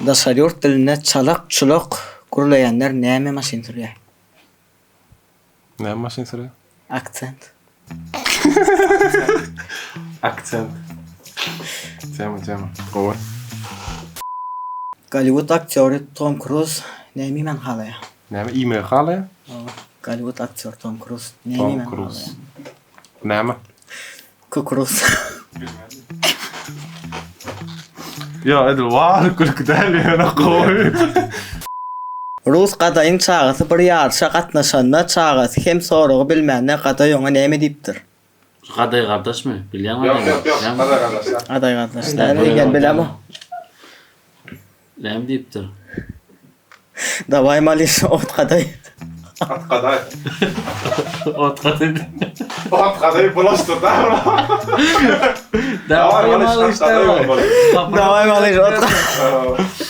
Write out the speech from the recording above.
Daşary ýurt dilinde çalak-çulak gürleýänler näme maşyn sürýär? Näme maşyn sürýär? Aksent. Aksent. Tema, tema. Gowy. Golliwud aktýory Tom Kruz näme iýmän halaýar? Näme iýmegi halaýar? Hawa, Golliwud aktýory Tom Kruz näme iýmän halaýar? Näme? Kukuruz. Ýa edil wah gülki däl ýöne gowy. Rus gadaýyň çagasy bir ýaryşa gatnaşanda çagasy hem soragy bilmände gadaý oňa näme diýipdir? Şu gadaý gardaşmy? Bilýäňmi Ýok ýok ýok gadaý gardaş däl. Gadaý gardaş däl diýen bilemok. Näme diýipdir? Daway malyş ot gadaý. At gadaý. Ot gadaý. Ot gadaý bulaşdyr da. Daway malyş at gadaý bolmaly. Daway malyş ot.